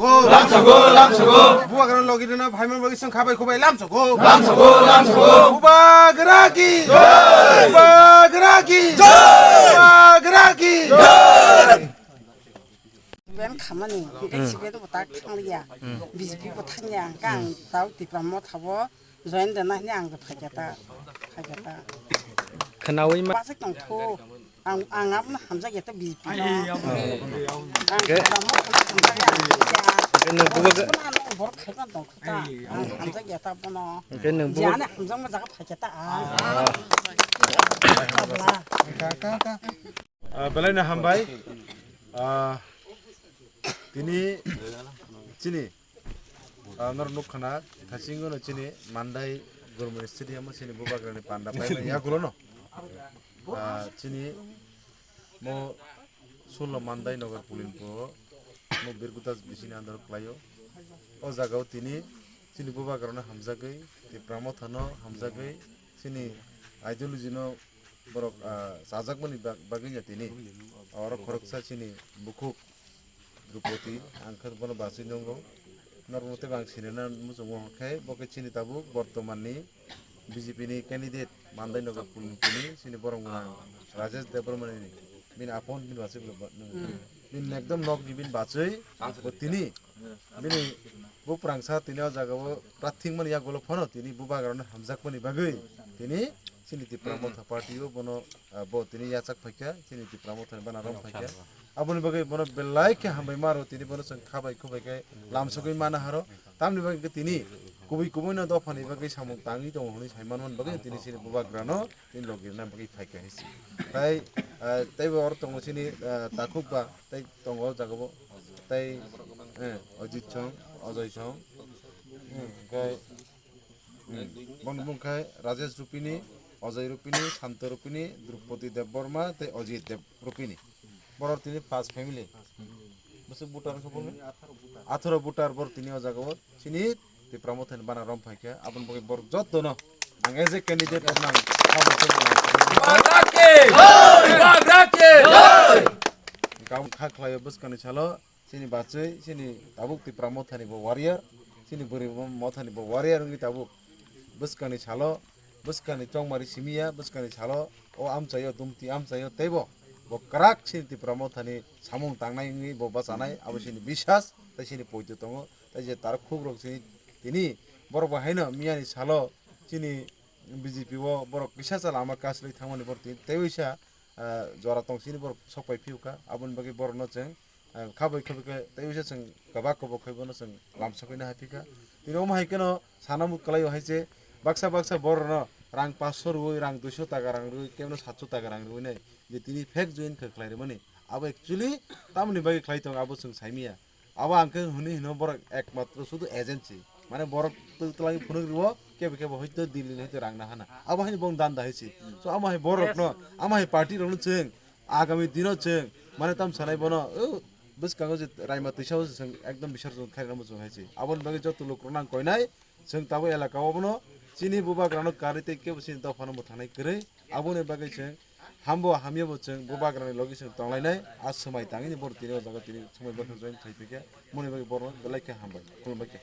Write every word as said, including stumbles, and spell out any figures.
Lamsogo, lamsogo. Bubagrano logi rwna phaimani bagwi chwng khabai khubai lamsogo. Lamsogo, lamsogo. Bubagra ki jai. Bubagra ki jai. Bubagra ki jai. Siben khamani, hwnkhe siben bo tak thangliya. B J P bo thangya, hwnkhe ang tau Tipra Motha bo join rwna hwnwi ang phaikha ta, phaikha ta. Khwnawi ma- Bachai tongthu. Ang, ang abono hamjakya ta B J P no. Ang Tipra Motha no hamjakya, hamjakya. Hwnkhe nwng bubagra- Bono ano borok khaiban tongkha ta. Ang hamjakya ta bono. Hwnkhe nwng bubagra- Jani hamjakma jaga phaikha ta ang. Ah, belai no hambai. Ah, tini chini, ah, norok nukha na, thaching no chini Mandai Government Stadium o chini bubagrani panda paimani yagulo no. Ah, chini mo sullo Mandai Nagar Pulinpo mo Birkutas bisini andor klaio. O jaga o tini chini bubagrano hamjagwi, Tipra Motha no hamjagwi, chini ideology no borok, ah, chajakmani bag-, bagwi ya tini. Oro khoroksa chini bukhuk Drupadi, ang khe bono bachwi nungo. Norok tei bang sinina muchungo hwnkhe, bo khe chini tabuk bortomanni B J P ni candidate Mandai Nagar Pulni chini borok mwnang Rajesh Debbarmani bini apon bini bachwi bo ba-, nung. Bini ekdom nokni bini bachwi bo tini bini buprangsa tini o jaga o prathing mani yagulo phano tini bubagrano hamjakmani bagwi tini chini Tipra Motha Party o bono, ah, bo tini yachak phaikha, chini Tipra Motha ni bana rom phaikha. Aboni bagwi bono belai khe hambai maro, tini bono chwng khabai khubai khe lamsogwi mana haro. Tamni bagwi khe tini kubui kubui no dophani bagwi samung tangwi tongo hwnwi sai manmani bagwi tini chini bubagrano tini logi rwna bagwi phaikha hinsi. Tai, ah, teibo oro tongo chini, ah, takhuk ba tei tongo o jaga bo tei, eh, Ajit song, Ajay song, hmm, hwnkhe, hmm, bono bung khe Rajesh Rupini, Ajay Rupini, Santo Rupini, Drupadi Debbarma tei Ajit Deb Rupini. Borok tini first family. Bwswk voter wngkha boni? Atharo voter borok tini o jaga o. Chini Tipra Motha ni bana rom phaikha. Aboni bagwi borok joto no ang as a candidate of nang. Bubagra ki jai! Bubagra ki jai! Kaum kha khlaio bwskangni salo chini bachwi, chini tabuk Tipra Motha ni bo warrior, chini bwrwi Motha ni bo warrior wngwi tabuk bwskangni salo, bwskangni chongmari simiya, bwskangni salo o amchaio, dumti amchaio, teibo bo kwrak chini Tipra Motha ni samung tangnai wngwi bo bachanai, abo chini bisas tei chini poito tongo. Tei je tar khuk rok chini tini borok bo haino miyani salo chini B J P o borok kisa cha lama kaslwi thangmani borok tini tei uisa, ah, jora tong chini borok sok pai phiyokha, aboni bagwi borokno chwng, ah, khabai khabai khe tei uisa chwng kwbak kwbak khai bono chwng lamsokwi nahai phikha. Tini omo hai kheno sana muk kwlaio hai se baksa baksa borokno rang paanch sho rwui, rang dui sho taka rang rwui, kebono saat sho taka rang rwui nai je tini fake join khe khlai rwmani. Abo actually tamoni bagwi khlai tongo abo chwng saimanya. Abo ang khe hwnwi hino borok ekmatro sudu agency. Mane borok tw-, twlangwi phunuk rwo, kebo kebo hoito Delhi ni hoito rang nahana. Abo haino bong danda hai se. So amo hai borokno, amo hai party rokno chwng, agami dino chwng, mane tam sanai bono, o, bwskango je raima twisao chwng ekdom bisarjon khairokno muchung hai se. Aboni bagwi joto lukurokno ang koinai, chwng tabuk elaka o bono chini bubagrano karwi tei kebo chini dophano mwthangnai kwrwi. Aboni bagwi chwng hambo hamyabo chwng bubagrani logi chwng tonglainai, a swmai tangwi ni borok tini o jaga tini swmai bwkhak join khai phikha, moni bagwi borokno belai khe hambai, khulumbai khe.